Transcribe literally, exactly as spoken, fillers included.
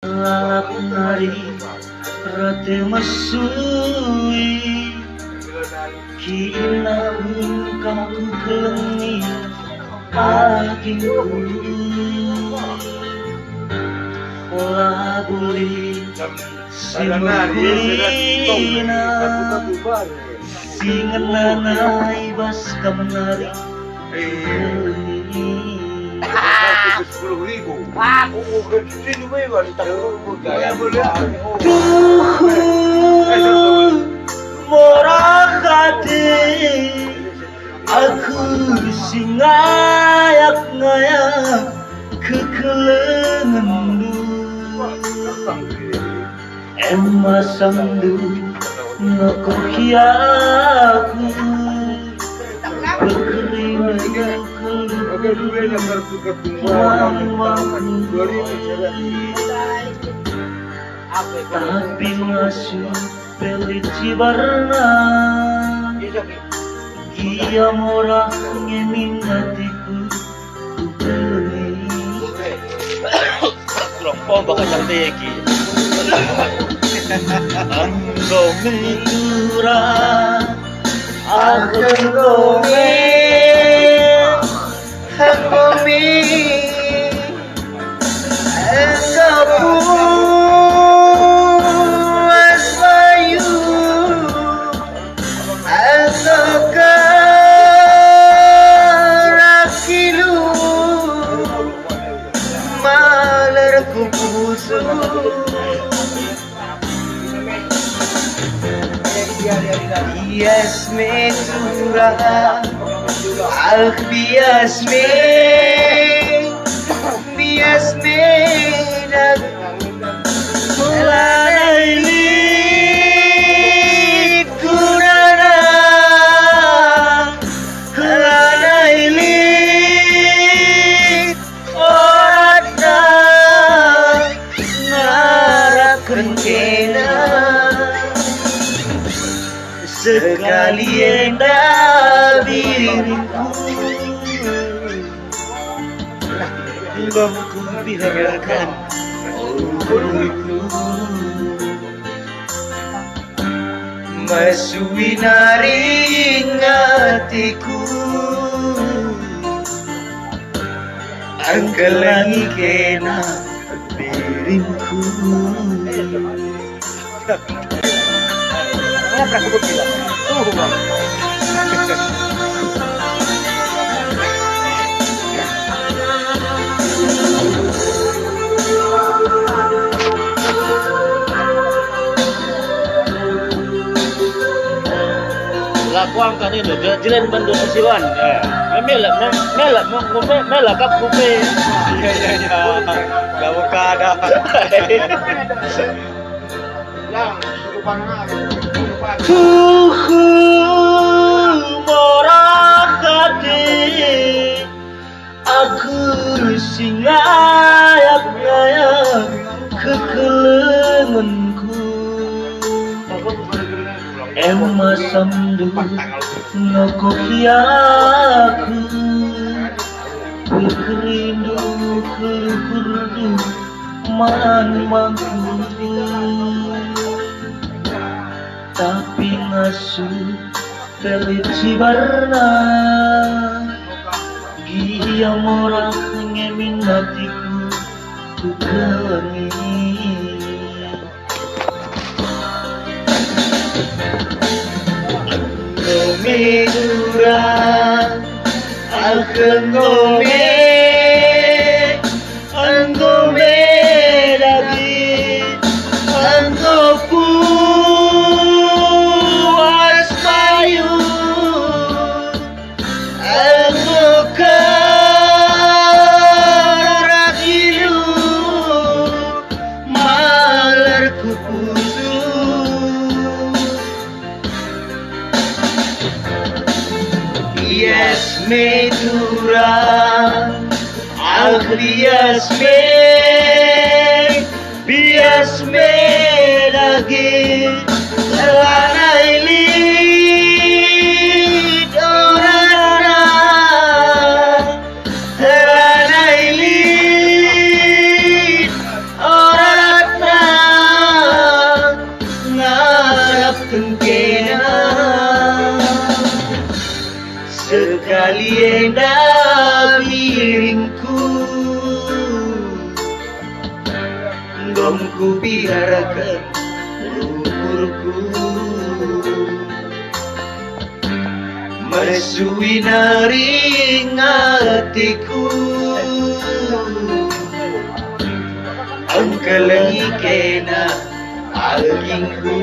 Lalap nari rate mesui, kina pun kam kukelengi agingku. Ola buli si mehulina si ngenana i bas kam nari. Iya. Sepuluh ribu. Aku mau ke sini, weh, wanita. Gaya boleh. Tuhu, murah hati, aku si ngayak-ngayak kekelengenndu. Ema sandu nokohi aku, berkerindu keluh mangmang. Tapi ngasup pelit si barna, gia morah nge min atiku. Kurang pompa kacang teki. Enggo mentura, aku enggo me, enggo me, enggo puas bayu. Enggo kerak ilu, malerku pusuh. Bias me turah, ah, bias me, bias me dak. Lanai lit gunana, lanai lit oratna, ngarapken kena sekali enda biringku. Enggo kubiarkan umurku, mesui nari ngatiku, engkelengi kena biringku. Lakuangkan ini, je-, jeren bandu siwan. Ya. Melak, me-, melak, me-, me-, melak kap kupe. Iya, iya, iya. Kamu kada. Tuhu, murah hati, aku si ngayak-ngayak kekelengenku. Ema sandu nokohi aku, berkerindu keluhurndu man bangku. Tapi ngasup pelit si barna, gia morah nge min atiku kukelengi. Enggo me turah, ah, enggo me, enggo me dage, enggo puas bayu. Enggo kerak ilu, malerku pusuh. Bias me turah, ah, bias me. Bias me dage, lanai lit oratna, lanai lit oratna, Kali enda biringku, enggo kupiaraken ukurku. Mesui nari ngatiku, engkelengi kena agingku.